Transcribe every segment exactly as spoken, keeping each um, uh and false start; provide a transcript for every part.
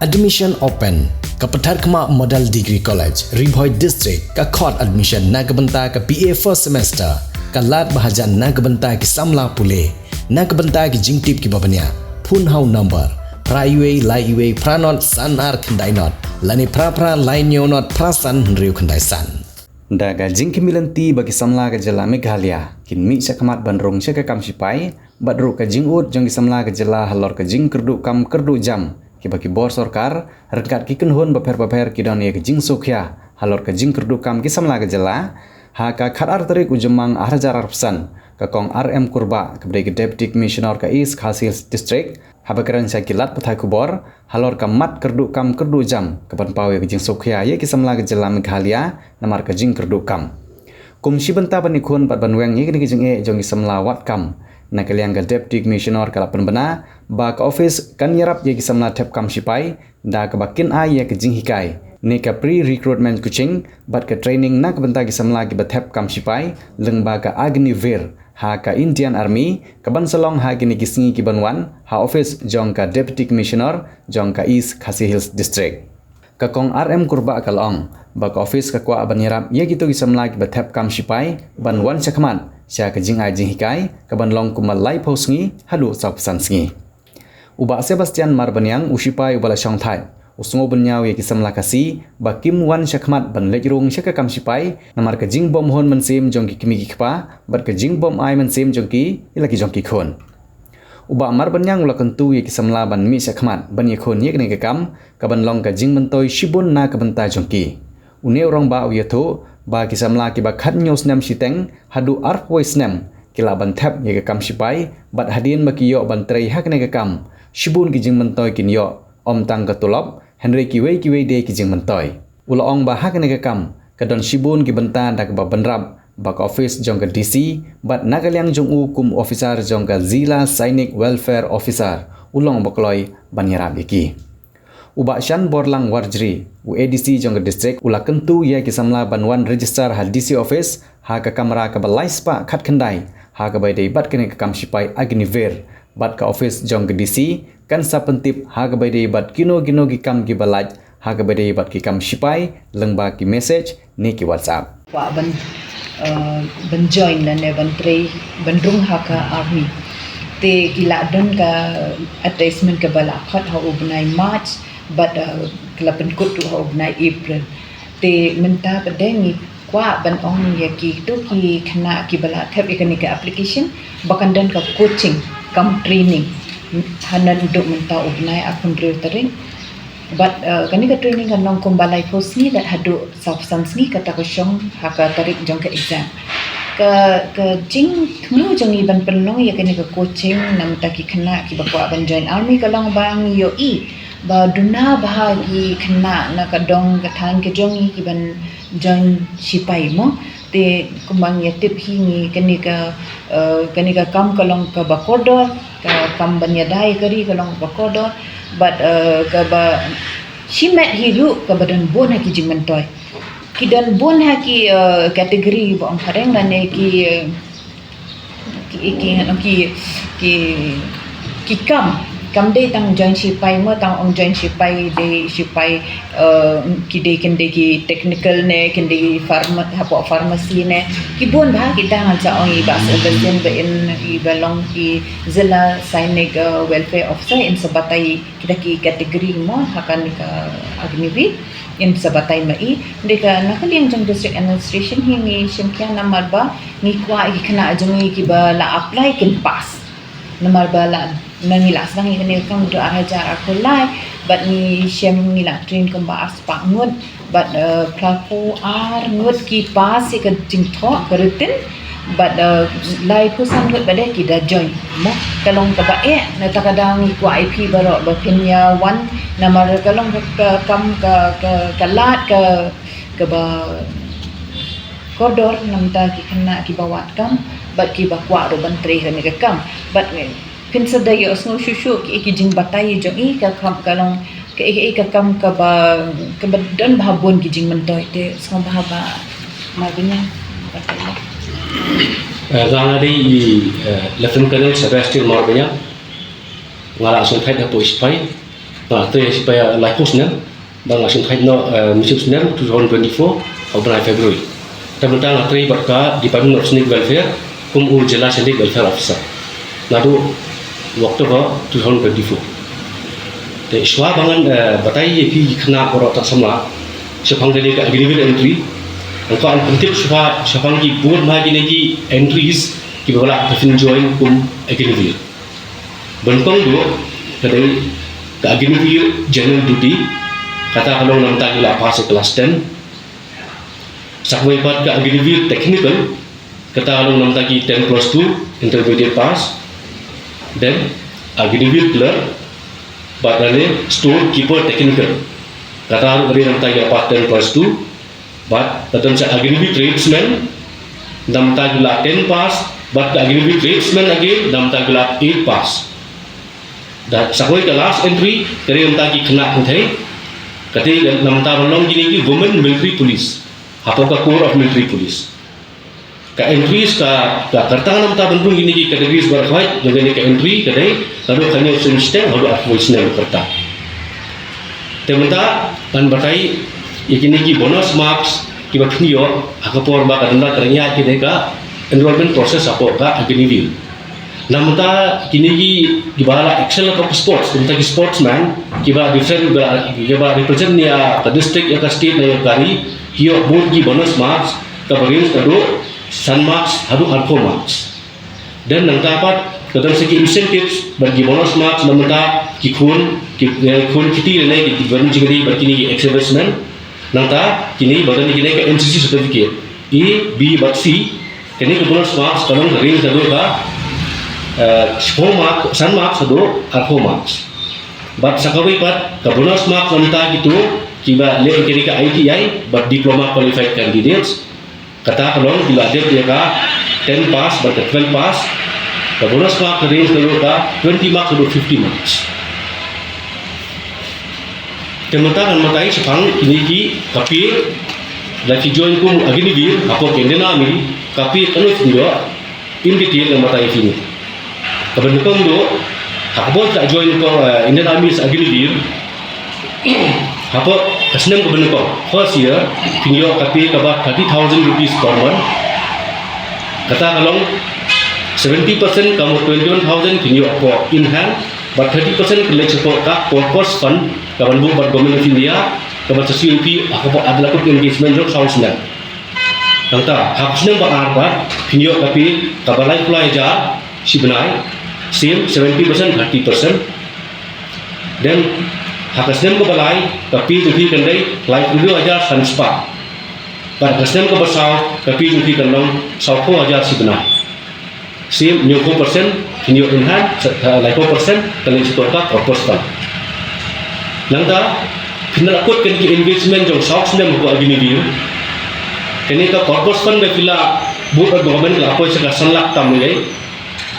Admission open. Ka Patharkhmah Model Degree College, Ri Bhoi District, ka khot admission na ka bynta ka B A first semester. Ka lad ba hajan na ka bynta ki samla pule. Na ka bynta ki jingtip kiba bniah, phone ha u number phra wei lai wei phra not san ar khyndai not, lane phra phra lai hynñiew not phra san hynriew khyndai san. Da ka jingkyrmen lynti ba ki samla ka jylla Meghalaya kin mih shakhmat ban rung sha ka kam shipai, bad ruh ka jingud jong ki samla ka jylla halor ka jingkyrduh kam kyrduh jam kiba ki bor sorkar ryngkat ki kynhun bapher bapher ki don ïa ka jingsngewkhia halor ka jingkyrduh kam ki samla ka jylla. Ha ka khatar tarik u Jymmang arhajar arphew san, ka Kong R M Kurbah, kaba dei ka Deputy Commissioner ka East Khasi Hills District, haba kren sha ki lad pathai khubor halor ka mat kyrduh kam kyrduh jam ka pynpaw ïa ka jingsngewkhia ïa ki samla ka jylla Meghalaya namar ka jingkyrduh kam. Kum shi bynta ban ïakhun bad ban weng ïa kane ka jingeh jong ki samla wad kam, na ka liang ka Deputy Commissioner ka la pynbna ba ka office kan ïarap ïa ki samla thep kam shipai da kaba kin ai ïa ka jinghikai ne ka pre-recruitment coaching bad ka training na ka bynta ki samla kiba thep kam shipai lyngba ka Agniveer ha ka Indian Army, kaban sa long ha kine ki sngi kiban wan ha office jong ka Deputy Commissioner jong ka East Khasi Hills District. Ka Kong R M Kurbah ka la ong ba ka office ka kwah ban ïarap ïa kito ki samla kiba thep kam shipai ban wan shakhmat sha ka jingai jinghikai kaban long kumba laiphew sngi haduh sawphew san sngi. U Bah Sebastian Marbaniang, u shipai uba la shongthait, u sngew bynñiaw ïa ki samla Khasi ba kim wan shakhmat ban leit rung sha ka kam shipai namar ka jingbymhun mynsiem jong ki kmie ki kpa bad ka jingbym ai mynsiem jong ki ïa la ki jong ki khun. U Bah Marbaniang u la kyntu ïa ki samla ban mih shakhmat ban ïakhun ïa kane ka kam kaban long ka jingmyntoi shibun na ka bynta jong ki. Une u rangbah u ïathuh ba ki samla kiba khathynñiew snem shiteng haduh arphew wei snem ki lah ban thep ïa ka kam shipai bad hadien ba ki ïoh ban trei ha kane ka kam, shibun ki jingmyntoi kin ïoh, ym tang ka tulop hynrei kiwei kiwei de ki jingmyntoi. U la ong ba ha kane ka kam ka don shibun ki bynta da kaba bynrap ba ka office jong ka D C bad na ka liang jong u kum officer jong ka Zilla Sainik Welfare Officer u long ba kloi ban ïarap ïa ki. U Bah Shanborlang Warjri, u A D C jong ka district, u la kyntu ïa ki samla ban wan register ha D C office ha ka kamra kaba lai spah khatkhyndai ha kaba ïadei bad kane ka kam shipai Agniveer, bad ka office jong ka D C kan sa pyntip ha kaba ïadei bad kino kino ki kam kiba lait ha kaba ïadei bad ki kam shipai lyngba ki message ne ki WhatsApp. Kwah ban, uh, ban join lane ban trei, ban rung ha ka army. Te ki la don ka advertisement kaba la khot ha u bnai March bad, uh, ka la pynkut ruh ha u bnai April. Te mynta pat de ngi kwah ban ong ïa kito ki khynnah kiba la thep ïa kane ka application ba kan don ka coaching cum training ha naduh mynta u bnai arphew hynriew tarik. Bad, uh, kane ka training kan long kumba laiphew sngi bad haduh sawphew san sngi kata ka shong ha ka tarik jong ka exam. Ka, ka jingthmu jong ngi ban pynlong ïa kane ka coaching na bynta ki khynnah kiba kwah ban join army ka long ba ngi ïohi ba duna bha ki khynnah na ka dong ka thaiñ ka jong ngi kiban join shipai mo. Te kumba ngi ïa tip hi ngi kane ka, eh, kane ka kam ka long kaba kordor, ka kam ban ïada ïa ka ri ka long kaba kordor, bad, eh, kaba shimet hi ruh kaba don bun ha ki jingmyntoi. Ki don bun ha ki, eh, category ba ong phareng lane ki, eh, ki, ki, ki, ki, ki kam. Kam dei tang join shipai mo, tang ong join shipai dei shipai, eh, ki dei kin dei ki technical ne kin dei pharma, hapoh pharmacy ne. Ki bun bha kita ngan sa ong i Bah Sebastian ba in i ba long ki Zilla Sainik, eh, Welfare Officer in sa batai kita ki category mo ha kane ka Agniveer. In sa batai ma i, hynrei ka na ka liang jong district administration hi ngi shim khia namar ba ngi kwah ki khynnah jong ngi kiba la apply kin pass. Namar ba la, na ngi la sdang ïa kane ka kam naduh ar hajar arphew lai bad ngi shem ngi la train kumba ar spah ngut bad, eh, phra phew ar ngut ki pass ïa ka jingthoh ka written. Bad, uh, laiphew san ngut ba dei ki da join mo. Ka long kaba eh, na ta ka dang ngi kwah ïa phi baroh ba phin ïa wan namar ka long ka, ka kam ka, ka, ka lad ka, kaba kordor na bynta ki khynnah kiba wad kam bad kiba kwah ruh ban trei ha kane ka kam. Bad, eh, phin sa da ïohsngew shuh shuh ki, ki jingbatai jong i ka kam ka long ka, ka, ka kam kaba, kaba don bha bun ki jingmyntoi te sngewbha ba Marbaniang batai. Eh, nga nga dei i, eh, Lieutenant Colonel Sebastian Marbaniang. Nga la sngewthuh hapoh shipai. Nga trei shiphew laiphew snem, ba nga shim khaid noh, eh, mynshem snem two thousand twenty-four, ha u bnai February. Te mynta nga trei bad ka Department of Scenic Welfare kum u Jylla Scenic Welfare Officer naduh u October two thousand twenty-four. Te shuwa ba ngan, eh, batai ïa phi ki khynnah baroh, tang samla shaphang kane ka Agniveer entry, nga kwah ban pyntip shuwa shaphang ki bun bha kine ki entries kiba lah ban pynjoin kum Agniveer. Ba nyngkong duh ka dei ka Agniveer General Duty, kata ka long na bynta ki la pass ïa ka class ten. Sa kawei pat ka Agniveer Technical, kata ka long na bynta ki ten plus two, intermediate pass. Then Agniveer Clerk, bad lane Storekeeper Technical, kata ruh ka dei na bynta ki la pass ten plus two. Bad ka don sa Agniveer Tradesman, na bynta ki la ten pass, bad ka Agniveer Tradesman again, na bynta ki la eight pass. Da sa kawei ka last entry, ka dei na bynta ki khynnah kynthei, ka dei na bynta ban long kine ki Women Military Police hapoh ka Corps of Military Police. Ka entries ka, ka kyrteng na bynta ban rung kine ki categories baroh, jong kane ka entry ka dei naduh khathynñiew snem shiteng haduh arphew snem kyrta. Te mynta ngan batai ïa kine ki bonus marks kiba phin ïoh ha ka por ba ka dang, ka dang ïaid kane ka enrollment process hapoh ka Agniveer. Na bynta kine ki, kiba la excel hapoh ka sports, na bynta ki sportsman kiba different, kiba, kiba represent ïa ka district, ïa ka state, ïa ka ri, ki ïoh bun ki bonus marks kaba range naduh san marks haduh arphew marks. Then nangta pat ka don sa ki incentives bad ki bonus marks na bynta ki khun, ki, eh, khun kiti lane ki, ki ban jingri bad kine ki ex-servicemen. Nangta kine ba don kine ka N C C certificate A, B bad C, kane ka bonus marks ka long ka range naduh ka, eh, shiphew mark, san marks haduh arphew marks. Bad sa kawei pat ka bonus marks na bynta kito kiba leh kane ka I T I bad diploma qualified candidates. Kata ka long kiba dep ïa ka ten pass bad ka twelve pass, ka bonus mark ka range naduh ka twenty marks haduh fifty marks. Te mynta ngan batai shaphang kine ki, ka pei, lada phi join kum Agniveer hapoh ka Indian Army, ka pei kano phin ïoh, in detail ngan batai ïa phi. Kaba nyngkong duh, ha kaba phi la join kum, eh, Indian Army sha Agniveer, hapoh ka snem kaba nyngkong, first year, phin ïoh ka pei kaba thirty thousand rupees per month. Kata ka long seventy percent, ka mut twenty-one thousand phin ïoh hapoh in hand, bad thirty percent ka leit shapoh ka corpus fund kaban buh bad Government of India, kaban sa siew ïa phi ha kaba ar lakh engagement jong saw snem. Nangta ha ka snem ba ar pat phin ïoh ka pei kaba laiphew lai hajar shi bnai, same seventy percent, thirty percent. Then ha ka snem kaba lai ka pei jong phi kan dei laiphew hynriew hajar san spah. Bad ha ka snem kaba saw ka pei jong phi kan long sawphew hajar shi bnai. Same, hynñiewphew percent phin ïoh in hand, sa, ah, laiphew percent ka leit shapoh ka corpus fund. Nangta phin da la kut kane ka engagement jong saw snem hapoh Agniveer. Kane ka corpus fund ba phi la buh bad government ka la poi sha ka san lak tam ngai.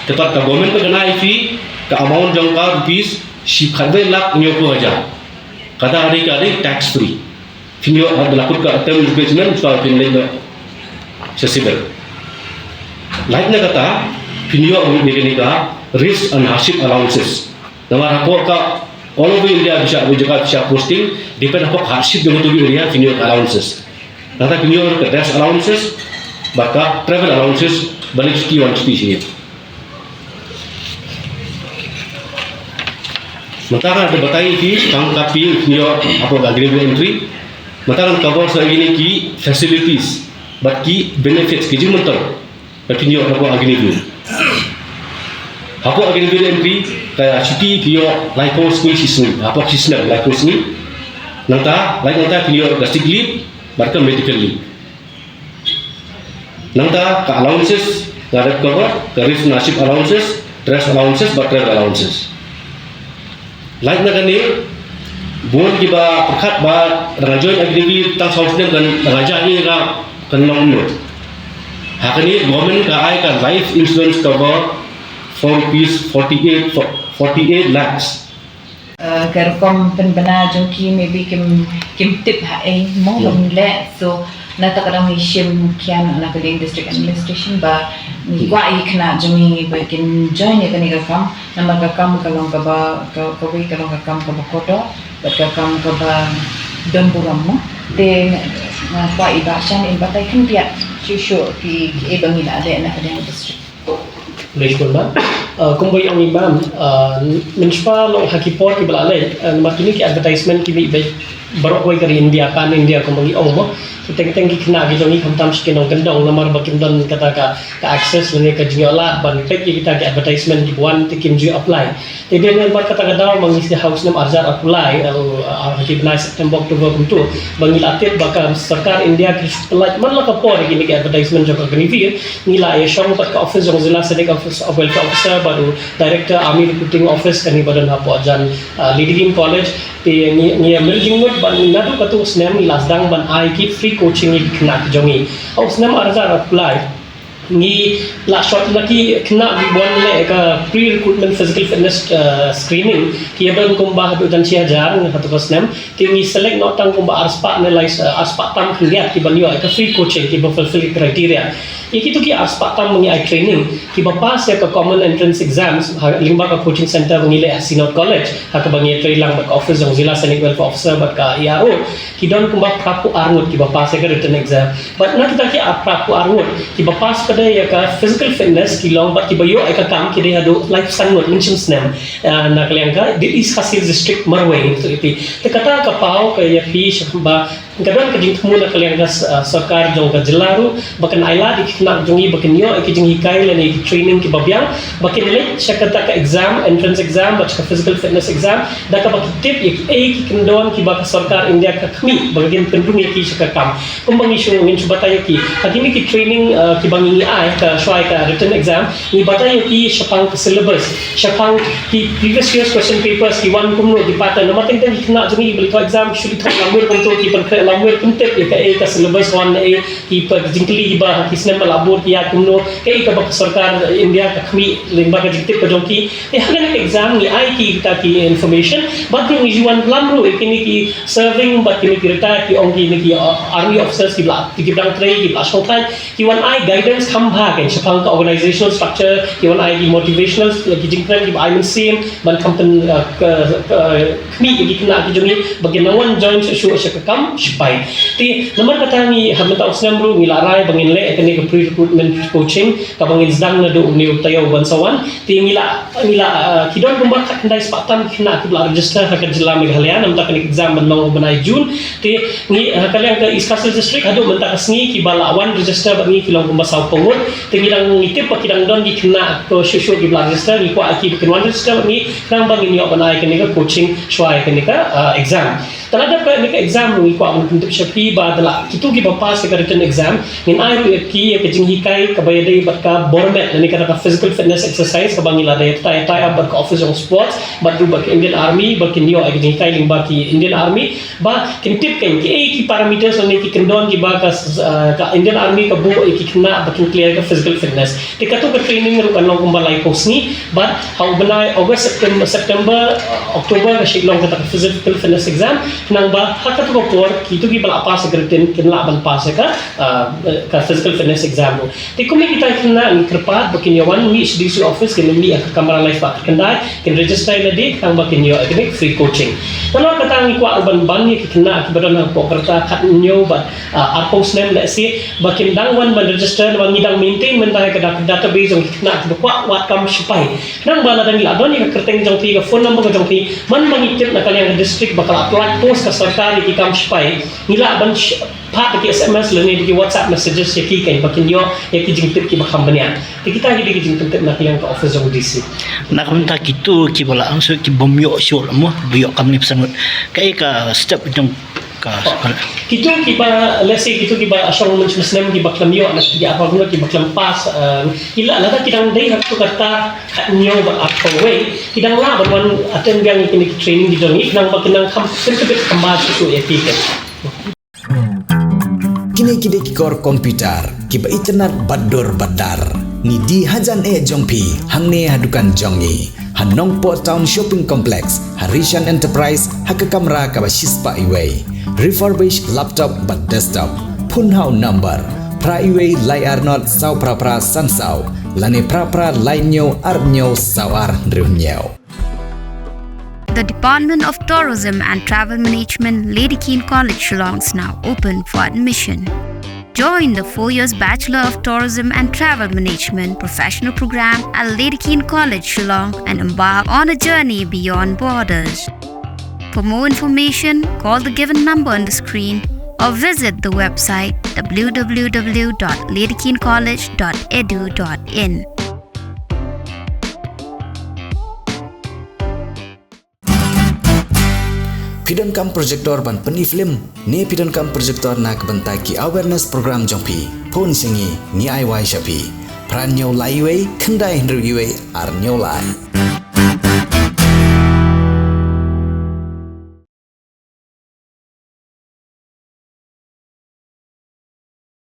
Te pat ka government ba kan ai ïa phi ka amount jong ka rupees shi, khatwei lak hynñiewphew hajar. Kata ka dei, ka dei tax free. Phin ïoh, haba la kut ka term engagement, shuwa phin leit noh sha civil. Lait na kata, phin ïoh ruh ïa kane ka risk and hardship allowances. Namar hapoh ka all over India, phi shah, phi shah posting, depend hapoh ka hardship jong kato ka area, phin ïoh ka allowances. Nangta phin ïoh ka dress allowances, bad ka travel allowances, ba leit shuti wan shuti sha ïing. Mynta ngan da batai ïa phi shaphang ka pei phin ïoh hapoh Agniveer entry. Mynta ngan cover sa ïa kine ki facilities bad ki benefits, ki jingmyntoi ba phin ïoh hapoh Agniveer. Hapoh Agniveer entry, ka shuti phin ïoh laiphew sngi shi sngi, hapoh shi snem laiphew sngi. Nangta, lait nangta phin ïoh ka sick leave bad ka medical leave. Nangta ka allowances, nga dep cover, ka risk and hardship allowances, dress allowances, bad travel allowances. Lait na kane, bun kiba pyrkhat ba dang join Agniveer tang saw snem kan, dang jia ïa ka, kan long kumno. Ha kane, government ka ai ka life insurance cover for rupees forty-eight, forty-eight lakhs. Uh, ka rukom pynbna jong ki maybe kim, kim tip ha ei mo, yeah, ban leh. So, Na kata ka daw ngi shim khian na ka liang District Administration ba ngi kwah ïa ki khynnah jong ngi ba kin join ïa kane ka kam, namar ka kam ka long kaba, ka, kawei ka long ka kam kaba kordor bad ka kam kaba don burom mo. Te nga kwah i Bah Shan in batai khyndiat shuh shuh ki, kiei ba ngi la leh na ka liang District. Lei shibun Bah. Uh, kumba i ong i Bah, uh, mynshwa long ha ki por kiba la leit, uh, namar kine ki advertisement ki mih beit baroh kawei ka ri India, pan India kumba ngi ong mo. Teng teng ki khynnah ki jong ngi khamtam sha ki nongkyndong namar ba kim don kata ka, ka access lane ka jingïoh lad ban peit ïa kita ki advertisement kiba wan te kim ju apply. Te dei namar kata ka daw ma ngi sdang ha u snem arhajar arphew lai, uh, uh, ha ki bnai September, October kumto ba ngi la tip ba ka sorkar India ka shu pyllait man la ka por ïa kine ki advertisement jong ka Agniveer. Ngi la ïa shong bad ka office jong Zilla Sainik Office, uh, Welfare Officer bad u Director Army Recruiting Office kane ba don hapoh jan, uh, Lady Kim College. Te ngi, ngi ïa mir jingmut ban naduh katto snem ngi la sdang ban ai ki free coaching ïa ki khynnah ki jong ngi. Ha u snem arhajar arphew lai ngi la short na ki khynnah kiba wan leh ka pre-recruitment physical fitness, uh, screening, ki ïa don kumba haduh don shi hajar ha kato ka snem. Te ngi select noh tang kumba arspah ne lai, uh, arspah tam khyndiat kiban ïoh ïa ka free coaching kiba fulfill criteria. Ïa kito ki arspah tam ngi ai training, kiba pass ïa ka common entrance exams ha lyngba ka coaching center ba ngi leh ha Synod College, ha kaba ngi ïatrei lang bad ka office jong Zilla Sainik Welfare Officer bad ka E R O. Ki don kumba phraphew arngut kiba pass ïa ka written exam. Bad na kita ki ar, phraphew arngut kiba pass pat ïa ka physical fitness ki long bad kiba ïoh ïa ka kam ki dei haduh laiphew san ngut mynshem snem. Uh, na ka liang ka East Khasi Hills District marwei ngi tu iti. Te kata ka paw ka ïa phi sha ba ka don ka jingthmu na ka liang ka, uh, sorkar jong ka jylla ruh ba kan ailad ïa ki khynnah jong ngi ba kin ïoh ïa ki jinghikai lane ïa ki training kiba biang ba kin leit sha kata ka exam, entrance exam bad sha ka physical fitness exam, da kaba ki tip ïa kiei ki kyndon kiba ka sorkar India ka khmih ba kin pynrung ïa ki sha ka kam. Kumba ngi shu, ngin shu batai ïa ki ha kine ki training, uh, kiba ngi ai ka shwa ïa ka written exam, ngi batai ïa ki shaphang ka syllabus, shaphang ki previous year's question papers ki wan kumno ki pattern. Namar teng teng ki khynnah jong ngi ba leit thoh exam ki shu leit thoh lamwir kumto, ki pynkhreh lamwir, kim tip ïa kaei ka syllabus wan, ei ki jingkylli kiba ki snem ba la bud ki ïaid kumno, kaei kaba ka sorkar India ka khmih lyngba ka jingtip ka jong ki. Te ha kane ka exam ngi ai ki kita ki information bad ruh ngi ju wanlam ruh ïa kine ki serving bad kine ki retired, ki ong kine ki, uh, army officers kiba la, kiba dang trei, kiba la shongthait, ki wan ai guidance kham bha kein shaphang ka organizational structure, ki wan ai ki motivational, ki jingkren kiba ai mynsiem ban kham pyn, uh, ka, ka, khmih ïa ki khynnah ki jong ngi ba kin nang wan join shuh shuh sha ka kam shipai. Te namar kata ngi ha mynta u snem ruh ngi la rai ba ngin leh kane ka pre-recruitment coaching kaba ngin sdang naduh une u taïew ban sa wan. Te ngi la, ngi la, uh, ki don kumba khatkhyndai spah tam ki khynnah kiba la register ha ka jylla Meghalaya na ka bynta kane ka exam ban long ha u bnai June. Te ngi, uh, ha ka liang ka East Khasi Hills District haduh mynta ka sngi kiba la wan register bad ngi ki long kumba sawphew ngut. Te ngi dang, ngi tip ba ki dang don ki khynnah ko shuh shuh kiba la register, ngi kwah ïa ki ba kin wan register bad ngi khnang ba ngin ïoh ban ai kane ka coaching shwa ïa kane ka, uh, exam. Te lada ka, kane ka exam ruh ngi kwah ban pyntip sha phi ba da la kito kiba pass ïa ka written exam, ngin ai ruh ïa ki ïa ka jinghikai kaba ïadei bad ka bor met, lane kata ka physical fitness exercise kaba ngi la dei tie, tie up bad ka office jong sports bad ruh bad ka Indian Army ba kin ïoh ïa ka jinghikai lyngba ki Indian Army ba kin tip kein kiei ki parameters lane ki kyndon kiba ka, uh, ka Indian Army ka buh ïa ki khynnah ba kin clear ka physical fitness. Te kato ka training ruh kan long kumba laiphew sngi bad ha u bnai August, September, September, uh, October ka shu long kata ka physical fitness exam. Khnang ba ha kato ka por kito kiba la pass ïa ka written kin lah ban pass ïa ka, uh, ka physical fitness exam ruh. Te kum ïa kita ki khynnah ngi kyrpad ba kin ïa wan mih sha D C office, kin mih ha ka kamra laiphew khyndai, kin register ïa lade khnang ba kin ïoh ïa kane ka free coaching. Nalor kata ngi kwah ruh ban ban ïa ki khynnah kiba don hapoh ka rta khathynñiew bad, uh, arphew snem lehse ba kin dang wan ban register, namar ngi dang maintain mynta ïa ka dat-, database jong ki khynnah kiba kwah wad kam shipai. Khnang ba lada ngi la don ïa ka kyrteng jong phi, ka phone number ka jong phi, man ba ngi tip na ka liang ka district ba ka la pynlait post ka sorkar ïa ki kam shipai, ngi lah ban sh-, phah da ki S M S lane da ki WhatsApp messages ïa ki kein ba kin ïoh ïa ki jingtip kiba kham bniah. Te kita ki dei ki jingpyntip na ka liang ka office jong u D C. Na ka bynta kito kiba la angsuk, ki bym ïoh shuh mo, ba ïoh kam laiphew san ngut, kaei ka step jong ka, ka Kito kiba, let's say, kito kiba shong mynshem snem kiba khlem ïoh na ki arphew ngut kiba khlem pass, eh, ki lah, lada ki dang dei ha kato ka rta khathynñiew bad arphew wei, ki dang lah ban wan attend biang ïa kine ki training ki jong ngi khnang ba kin nang kham, kin kham bit kham bha shuh shuh ïa ki. Kine ki dei ki kor computer kiba itynnad bad dur bad dar. Ngi die hajan eh jong phi hangne ha dukan jong ngi ha Nongpoh Town Shopping Complex, ha Rishan Enterprise, ha ka kamra kaba shispah iwei. Refurbished laptop bad desktop, Phone ha u number phra wei lai ar not saw phra phra san saw lane phra phra lai hynñiew ar hynñiew saw ar hynriew hynñiew. The Department of Tourism and Travel Management, Lady Keane College, Shillong is now open for admission. Join the four years Bachelor of Tourism and Travel Management professional program at Lady Keane College, Shillong, and embark on a journey beyond borders. For more information, call the given number on the screen or visit the website w w w dot lady keane college dot e d u dot i n. Phi donkam projector ban pyni film ne phi donkam projector na ka bynta ki awareness program jong phi? Phone sha ngi, ngi ai wai sha phi. Phra hynñiew lai wei khyndai hynriew wei ar hynñiew lai.